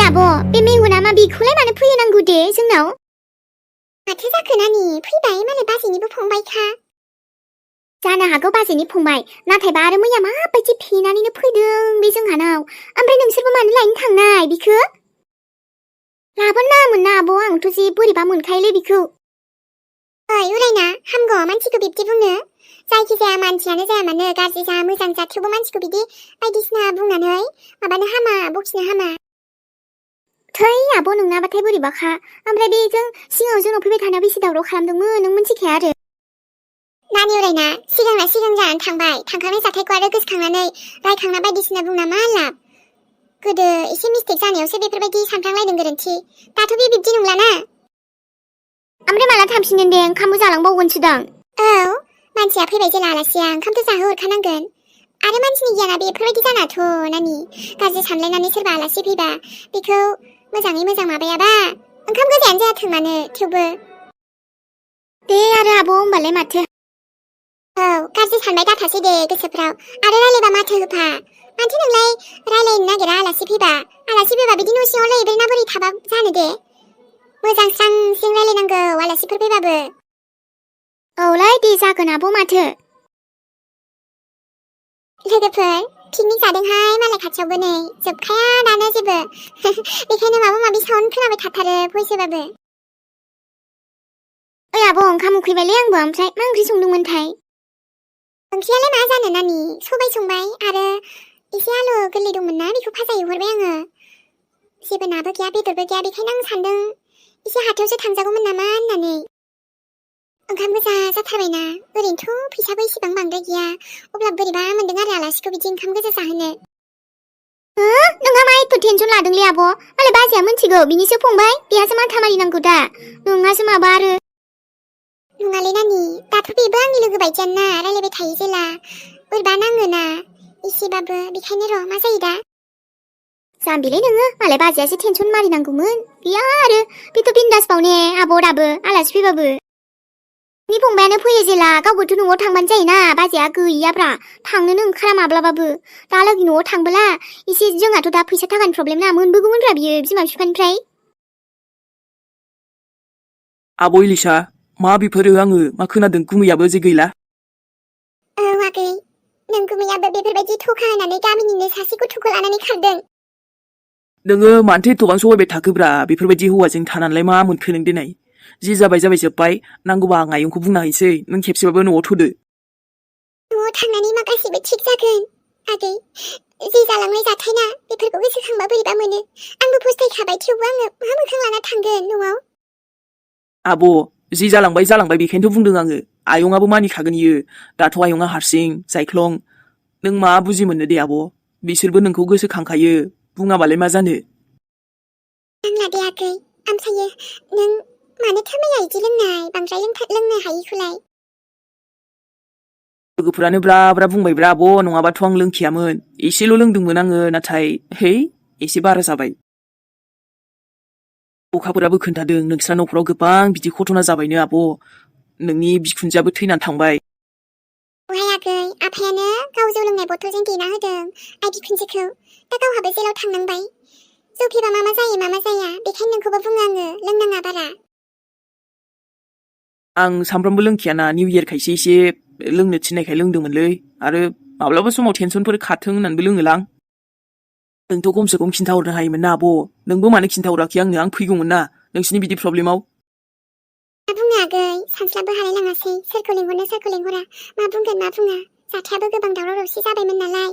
आब' बे मेंगना मा बेखौलाय मानो फैहोनांगौ दे जोंनाव? माथो जाखो नानि फैबाय मालाय बाजैनिबो फंबायखा। जानो हागौ बाजैनि फंबाय, नाथायबा आरो मैया माबायदि फेनानैनो फैदों बे जोंहानाव। ओमफ्राय नोंसोरबो मानो लायनो थांनाय बिखौ? लाबोनो नाङामोन ना आब', आंथ' जे बोरैबा मोनखायोलै बिखौ। ओइ उरायना हामगौ मानसिखौ बिब्दि बुंनो। जायखिजाया मानसियानो जाया मानो, गाज्रि जा मोजां जा, थेवबो मानसिखौ बिदि बायदिसिना बुंनानै माबानो हामा, बखिनो हामा। थै आब' नोंनाबाथाय बोरैबाखा। ओमफ्राय बेजों सिगाङाव जोंनाव फैबाय थानायाव बेसे दावराव खालामदोंमोन नों मिथिखाया आरो। नानि उरायना सिगांना सिगां जानानै थांबाय, थांखांनाय जाथायखौ आरो गोसोखांनानै रायखांना बायदिसिना बुंना मा लाब। गोदो एसे मिस्टेक जानायावसो बेफोरबायदि सानफ्लांलायदों गोरोन्थि। दाथ' बे बिब्दि नंलाना। ओमफ्राय माला थांफिनगोन दे? ओंखामबो जालांबावगोनसोदां। औ, मानसिया फैबाय जेला आलासिया ओंखामथ' जाहोहरखानांगोन। आरो मानसिनि गियाना बेफोरबायदि जानाथ' नानि। गाज्रि सानलायनानै सोरबा आलासि फैबा बेखौ मोजाङै मोजां माबायाबा ओंखाम गोजायानो जायाथों मानो, थेवबो दे आरो आब' होमबालाय माथो। औ, गाज्रि सानबाय दाथासै दे गोसोफ्राव। आरो रायलायबा माथो होफा। माथो नोंलाय रायलायनो नागिरा आलासि फैबा बिदि न' सिङावलाय बोरै ना बोरै थाबा जानो दे। मोजां स्रां स्रिं रायलायनांगौ आलासिफोर फैबाबो। औलाय दे जागोन आब' माथो। लोगोफोर पिकनिक जादोंहाय मालाय खाथियावबो नै, जोबखाया दानो जेबो। बेखायनो माबा माबि साउन्ड खोनाबाय थाथारो भइस होबाबो। ओइ आब' ओंखाम उखैबायलै आंबो। ओमफ्राय मा ओंख्रि संदोंमोनथाय? ओंख्रियालाय मा जानो नानि, सबाय संबाय आरो एसे आलु गोरलै दंमोन ना, बेखौ भाजा एवहरबाय आङो। जेबो नाबो गैया बेदरबो गैया, बेखायनो आं सानदों एसे हाथायावसो थांजागौमोन नामा होननानै। ओंखाम गोजा जाथारबायना, ओरैनोथ' फैसाबो इसेबां बांद्राय गैया, अब्ला बोरैबा मोनदों आरो आलासिखौ बिदि ओंखाम गोजा जाहोनो। नोंहा मा एथ' टेनसन लादोंलै आब'? मालाय बाजैया मिथिगौ, बिनिसो फंबाय, बेहासो माथा मारिनांगौ दा। नोंहासो माबा आरो। नङालै नानि, दाथ' बेबो आंनि लोगो बायदियानो ना, रायलायबाय थायो जेला बोरैबा नाङोना एसेबाबो, बेखायनो र' मा जायो दा। जाम्बिलै नोङो, मालाय बाजैयासो टेनसन मारिनांगौमोन। गैया आरो, बेथ' बिन्दासबाव ने आब' दाबो आलासि फैबाबो। नि फंबायानो फैयो जेला गावबोथ' न'आव थांबानो जायोना, बाजैया गैयाब्रा, थांनोनो ओंखारा माब्लाबाबो। दालागै न'आव थांबोला एसे, जोंहाथ' दा फैसा थाखानि प्रब्लेम ना, मोनबोगौमोनब्रा बियो बिमा बिफानिफ्राय। आब' इलिसा, मा बेफोरो आङो मा खोनादों गुमैयाबो जे गैला? औ आगै, नों गुमैयाबो बेफोरबायदि थखा होनानै गामिनिनो सासे गथ'खौ लानानै खारदों। नोङो मानोथो एथ'बां सहायबाय थाखोब्रा? बेफोरबायदि हौवाजों थानानैलाय मा मोनखो नों दिनै? जि जाबाय जाबाय जोब्बाय, नांगौबा आं आयंखौ बुंना हैसै, नों खेबसेबाबो न'आव थ'दो। न'आव थांनानै मा गासिबो थिग जागोन आगै। जि जालांनाय जाथायना, बेफोरखौ गोसोखांबा बोरैबा मोनो। आंबो फस्थायखाबाय, थेवबो आङो मा मोखां लाना थांगोन न'आव। आब', जि जालांबाय जालांबाय, बेखायनोथ' बुंदों आङो। आयंआबो मानिखागोन इयो। दाथ' आयंआ हारसिं जायख्लं। नों मा बुजि मोननो दे आब'? बिसोरबो नोंखौ गोसोखांखायो, बुङाबालाय मा जानो? नांला दे आगै, आमसायो नों मानोथो मैया इदि लोंनाय, बांद्राय लोंनो हायिखौलाय? लोगोफोरानो ब्रा ब्रा बुंबायब्रा आब', नङाबाथ' आं लोंखायामोन। एसेल' लोंदोंमोन आङो, नाथाय है एसे बारा जाबाय। अखाफोराबो खोन्थादों नोंस्रा न'खराव गोबां बिदि घटना जाबायनो आब'। नोंनि बिखुनजोआबो थैनानै थांबाय। अहाय आगै, आफायानो गाव जौ लोंनाय बथलजों देना होदों आइ बिखुनजोखौ। दा गावहाबो जेलाव थांनांबाय। जौ फेबा मा मा जायो मा मा जाया, बेखायनो नोंखौबो बुङो आङो, लोंनाङा बारा। आं सामफ्रामबो लोंखायाना, निउ इयार खायसे एसे लोंनो थिननायखाय लोंदोंमोनलै। आरो माब्लाबा समाव टेनसनफोर खारथों होननानैबो लोङोलां। नोंथ' खमसे खम खिन्थाहरनो हायोमोन ना आब'? नोंबो मानो खिन्थाहराखै आंनो? आं फैगौमोन ना नोंसिनि बिदि प्रब्लेमाव। मा बुंनो आगै, सानस्लाबबो हालाय लाङासै, सोरखौ लेंहरनो सोरखौ लेंहरा, मा बुंगोन मा बुङा। जाथायाबो गोबां दावराव दावसि जाबायमोन नालाय।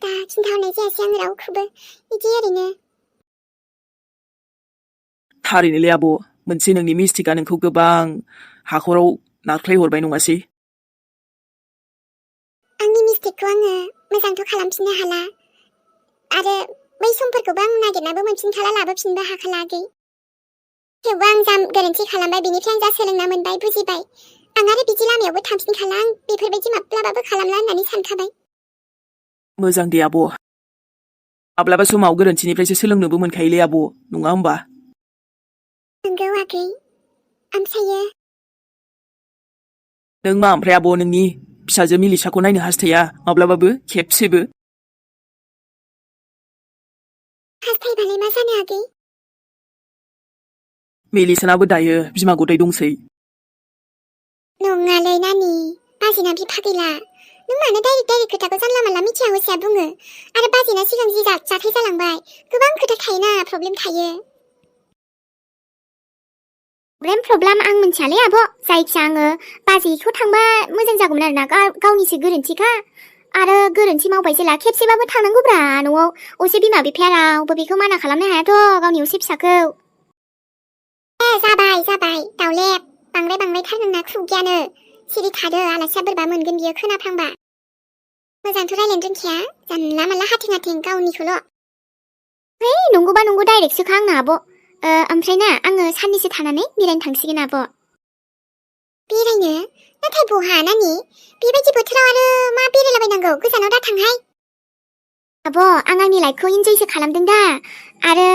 दा खिन्थाहरनाय जायासै आङो रावखौबो, बिदि ओरैनो। थारैनोलै आब', मोनसे नोंनि मिस्टेकआ नोंखौ गोबां हाखराव नारख्लायहरबाय नङासै? आंनि मिस्टेकखौ आङो मोजांथ' खालामफिननो हाला। आरो बै समफोरखौबो आं नागिरनाबो मोनफिनखाला, लाबोफिननोबो हाखाला आगै। थेवबो आं जा गोरोन्थि खालामबाय, बेनिफ्राय आं जा सोलोंना मोनबाय, बुजिबाय। आं आरो बिदि लामायावबो थांफिनखाला, आं बेफोरबायदि माब्लाबाबो खालामला होननानै सानखाबाय। मोजां दे आब'। माब्लाबा समाव गोरोन्थिनिफ्रायसो सोलोंनोबो मोनखायोलै आब', नङा होमबा? नंगौ आगै, आमसायो। नों मा ओमफ्राय आब', नोंनि फिसाजो मिलिसाखौ नायनो हास्थाया माब्लाबाबो खेबसेबो? हास्थायबालाय मा जानो आगै? मेलिसानाबो दायो बिमा गदाय दंसै। नङालै नानि, बाजैना बिफा गैला। नों मानो डाइरेक्ट खोथाखौ जानला मानला मिथिया हसिया बुङो? आरो बाजैना सिगां जि जाथाय जालांबाय, गोबां खोथा थायोना, प्रब्लेम थायो। प्रब्लेम आं मिथियालै आब'। जायखिया आङो बाजैखौ थांबा मोजां जागौमोन आरोना, गावनिसो गोरोन्थिखा। आरो गोरोन्थि मावबाय जेला खेबसेबाबो थांनांगौब्रा न'आव। असे बिमा बिफाया रावबो बेखौ माना खालामनो हायाथ' गावनि असे फिसाखौ। जाबाय, दावलेब। बांद्रायथार नोंना खुगायानो। सिरि थादो, आलासिया बोरैबा मोनगोन बियो खोनाफ्लांबा। मोजांथ' रायलायनो रोंखाया, जानला मानला हाथिं गावनिखौल'। है नंगौबा नंगौ डाइरेक्टसोखा आंना आब'। ओमफ्राय ना आङो साननैसो थानानै बेरायनो थांसिगोन आब'। बेरायनो? नाथाय बहा नानि? बेबायदि बोथोराव आरो मा बेरायलाबायनांगौ? गोजानाव दा थांहाय। आब' आं आंनि लाइफखौ इन्जयसो खालामदों दा। आरो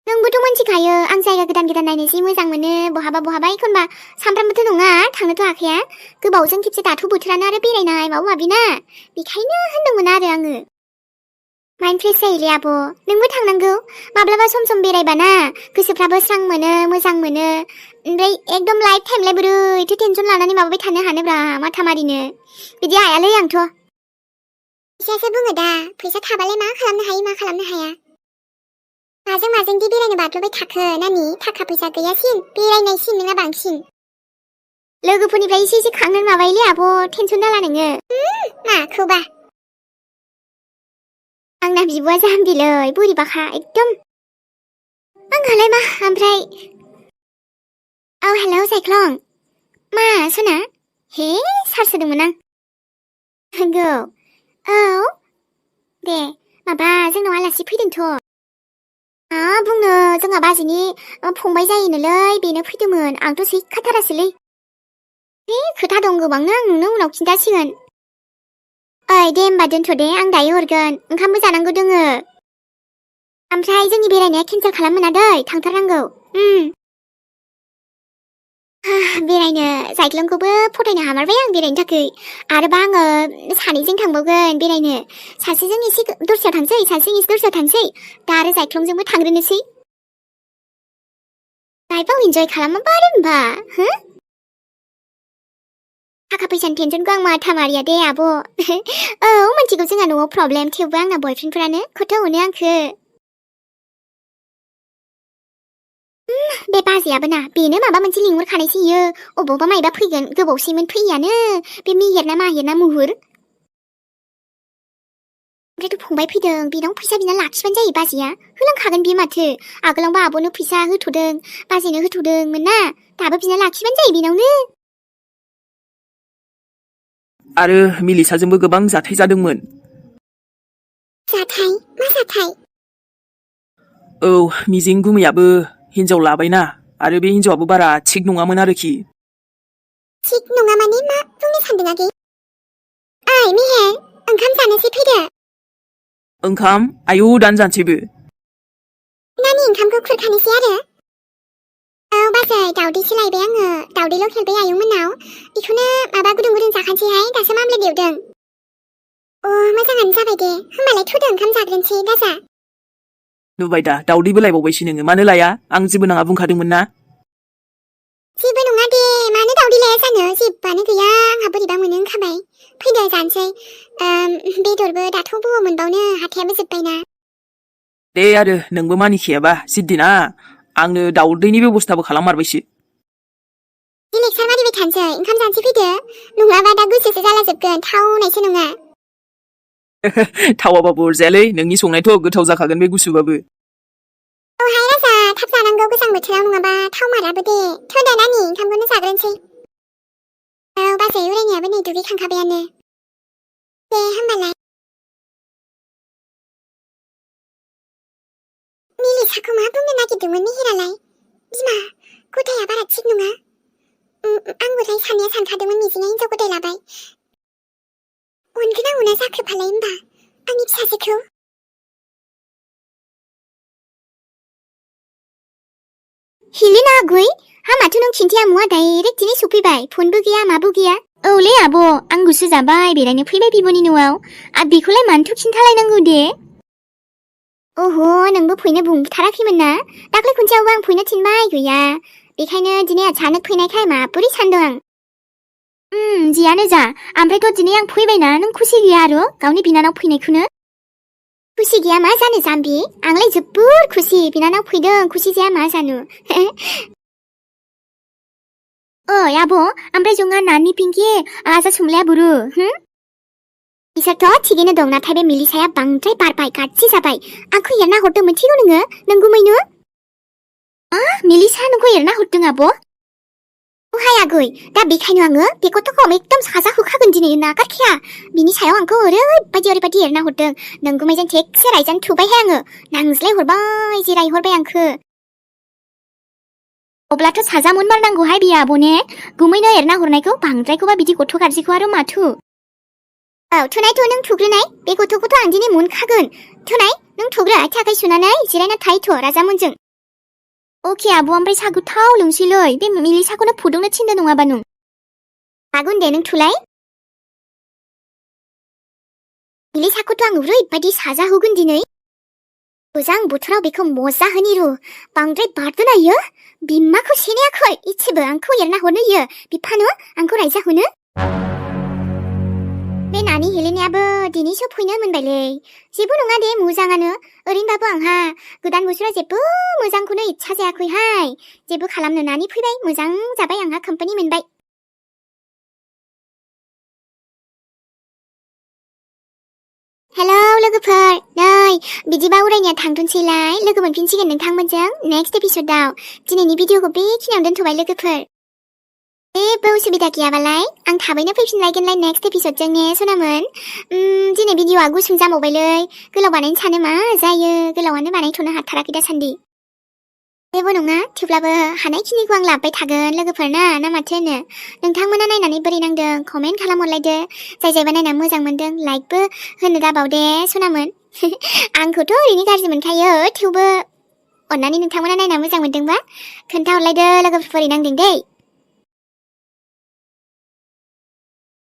नोंबोथ' मिथिखायो आं जायगा गोदान नायनो जि मोजां मोनो। बहाबा एखनबा सामफ्रामबोथ' नङा, थांनोथ' हाखाया। गोबावजों खेबसे दाथ' बोथोरानो आरो बेरायनाय माबा माबि ना। बेखायनो होनदोंमोन आरो आङो। माइन्ड फ्रेश जायोलै आब', नोंबो थांनांगौ। माब्लाबा सम बेरायबा ना गोसोफ्राबो स्रां मोनो, मोजां मोनो। ओमफ्राय एकदम लाइफ टाइमलाय बोरैथो टेनसन लानानै माबाबाय थानो हानोब्रा, माथा मारिनो। बिदि हायालै आंथ'। फैसासो बुङो दा, फैसा थाबालाय मा खालामनो हायो मा खालामनो हाया। माजोंदि बेरायनो बाद्लबाय थाखो नानि? थाखा फैसा गैयासिन, बेरायनायसिन नोंना बांसिन। लोगोफोरनिफ्राय एसे खांनो माबायोलै आब', टेनसन दाला नोङो। माखौबा? आंना बिब'आ जाम्बिलै, बोरैबाखा एकदम। आंहालाय मा, ओमफ्राय हेलौ साइख्लं। मा सना? हे सार्स होदोंमोन आं। नंगौ? औ दे, माबा जोंनाव आलासि फैदोंथ'। बुंनो, जोंहा बाजैनि फंबाय जायोनोलै, बेनो फैदोंमोन। आंथ' सैखाथारासैलै। खोथा दं गोबांनो, आं नोंनो उनाव खिन्थासिगोन। ओइ दे होमबा दोनथ' दे, आं दायो हरगोन। ओंखामबो जानांगौ दोङो। ओमफ्राय जोंनि बेरायनाया केन्सेल खालाम मोना दै, थांथारनांगौ। बेरायनो साइक्लंखौबो फथायनो हामारबाय आं बेरायनो थाखाय। आरोबा आङो सानैजों थांबावगोन बेरायनो। सासेजों एसे दस्रायाव थांसै, सासेजों एसे दस्रायाव थांसै। दा आरो साइक्लंजोंबो थांग्रोनोसै। लाइफआव इन्जय खालामाबा आरो होमबा हो? थाखा फैसानि टेनसनखौ आं माथा मारिया दे आब'। औ मिथिगौ जोंहा न'आव प्रब्लेम, थेवबो आंना बयफ्रेन्डफोरानो खथ' अनो आंखो। बे बाजैयाबो ना, बेनो माबा मोनसे लिंहरखानायसो इयो। अबावबा मायबा फैगोन, गोबावसैमोन फैयानो। बे मेहेरना माहेरना मुहुर। ओमफ्रायथ' फंबाय फैदों, बेनाव फैसा बिना लाखिबानो जायो बाजैया। होलांखागोन बियो माथो। आगोलावबा आब'नो फैसा होथ'दों, बाजैनो होथ'दोंमोन ना। दाबो बिना लाखिबानो जायो बेनावनो। आरो मिलिसाजोंबो गोबां जाथाय जादोंमोन। जाथाय? मा जाथाय? औ, मिजिं गुमैयाबो हिनजाव लाबायना, आरो बे हिनजावाबो बारा थिग नङामोन आरोखि। थिग नङा माने मा बुंनो सानदों आगै? ओइ मेहेर, ओंखाम जानोसै फैदो। ओंखाम? आयौ दानो जानोसैबो। नानि ओंखामखौ खुरखानोसै आरो। औ बाजै, दावदैसो लायबाय आङो। दावदै लकेल बै आयंमोननाव। बेखौनो माबा गुदुं जाखानोसैहाय, दासो मामलेट एवदों। मोजाङानो जाबाय दे। होमबालाय थुदो ओंखाम जाग्रोनोसै, दाजा। नुबाय दा, दावदैबो लायबावबायसो नोङो। मानो लाया? आं जेबो नाङा बुंखादोंमोन ना। जेबो नङा दे, मानो दावदै लाया जानो? जेबोआनो गैया, आंहा बोरैबा मोनो होनखाबाय। फैदो जानोसै। बेदरबो दाथ' बबाव मोनबावनो, हाथायाबो जोब्बायना। दे आरो नोंबो मानिखायाबा जिद्दिना, आंनो दावदैनि बेबस्थाबो खालाममारबायसो। लेक्सार मारिबाय थानोसै, ओंखाम जानोसै फैदो। नङाबा दा गोसोसो जालाजोबगोन, थावनायसो नङा। थावाबाबो अरजायालै, नोंनि संनायथ' गोथाव जाखागोन बे गुसुबाबो। औहाय राजा, थाब जानांगौ गोजां बोथोराव, नङाबा थाव माराबो दे। थोदो नानि, ओंखामखौनो जाग्रोनोसै। औ बाजै, उरायनायाबो नै दुगैखांखाबायानो। दे होमबालाय। मिलिसाखौ मा बुंनो नागिरदोंमोन मेहेरालाय? बिमा, गथाया बारा थिग नङा। आंबोलाय साननाया सानखादोंमोन मिजिङा हिनजाव गदाय लाबाय। अनगोना अना जाखो फालाय होमबा, आंनि फिसाजोखौ? हिलिना आगै, माथो नों खिन्थाया मुवा डाइरेक्ट दिनै सफैबाय। फनबो गैया माबो गैया। औलै आब', आंबोसो जाबाय बेरायनो फैबाय बिब'नि न'आव। बेखौलाय मानोथो खिन्थालायनांगौ दे? ओहो नोंबो फैनो बुंथाराखैमोन ना दाख्लै खनसेयावबो आं फैनो थिनबाय गैया बेखायनो दिनै अचानक फैनायखाय माबोरै सानदों आं जियानो जा ओमफ्रायथ' दिनै आं फैबायना नों खुसि गैया आरो गावनि बिनानाव फैनायखौनो खुसि गैया मा जानो जाम्बि आंलाय जोबोर खुसि बिनानाव फैदों खुसि जाया मा जानो ओइ आब' ओमफ्राय जोंहा नानि पिंकि आजा सुमलाया बुरु बिसोरथ' थिगैनो दं नाथाय बे मिलिसाया बांद्राय बारबाय गाज्रि जाबाय आंखौ एरना हरदों मिथिगौ नोङो नंगौमैनो मिलिसा नोंखौ एरना हरदों आब' हाय आगै दा बेखायनो आङो बे गथ'खौ एकदम साजा होखागोन दिनै नागारखाया बिनि सायाव आंखौ ओरैबायदि एरना हरदों नोंगुमैजों थिगसे रायजानो थुबायहाय आङो नांज्लाय हरबाय जिरायहरबाय आंखो अब्लाथ' साजा मोनमारनांगौहाय बियो आब'ने गुमैनो एरना हरनायखौ बांद्रायखौबा बिदि गथ' गाज्रिखौ आरो माथो औ थुनायथ' नों थुग्रोनाय बे गथ'खौथ' आं दिनै मोनखागोन थुनाय नों थुग्रो आथिं आखाइ सुनानै जिरायना थायोथ' राजामोनजों अके आब' ओमफ्राय सा गोथाव लोंसैलै बे मिलिसाखौनो फुदुंनो थिनदो नङाबा नों हागोन दे नों थुलाय मिलिसाखौथ' आं ओरैबायदि साजा होगोन दिनै गोजां बोथोराव बेखौ मजा होनि र' बांद्राय बारदों इयो बिमाखौ सेनायाखै इसेबो आंखौ एरना हरनो इयो बिफानो आंखौ रायजाहोनो बे नानि हेलेनायाबो दिनैसो फैनो मोनबायलै जेबो नङा दे मोजाङानो ओरैनोबाबो आंहा गोदान बोसोराव जेबो मोजांखौनो इच्छा जायाखैहाय जेबो खालामनो नानि फैबाय मोजां जाबाय आंहा कम्पानि मोनबाय हेलौ लोगोफोर नै बिदिबा उरायनाया थांथ'नोसैलाय लोगो मोनफिनसिगोन नोंथांमोनजों नेक्स्ट एपिसोडाव दिनैनि भिडिअखौ बेखिनियावनो दोनथ'बाय लोगोफोर जेबो उसुबिदा गैयाबालाय आं थाबैनो फैफिनलायगोनलाय नेक्स्ट एपिसोडजों ने सनामोन दिनै भिडिअआ गुसुं जाबावबायलै गोलाव बानायनो सानो मा जायो गोलावानो बानायथ'नो हाथाराखै दासान्दि जेबो नङा थेवब्लाबो हानायखिनिखौ आं लाबोबाय थागोन लोगोफोर ना माथो होनो नोंथांमोना नायनानै बोरै नांदों कमेन्ट खालामहरलायदो जायबा नायना मोजां मोनदों लाइकबो होनो दाबावदे सनामोन आंखौथ' ओरैनो गाज्रि मोनखायो थेवबो अन्नानै नोंथांमोना नायना मोजां मोनदोंबा खोन्थाहरलायदो लोगोफोर बोरै नांदों दै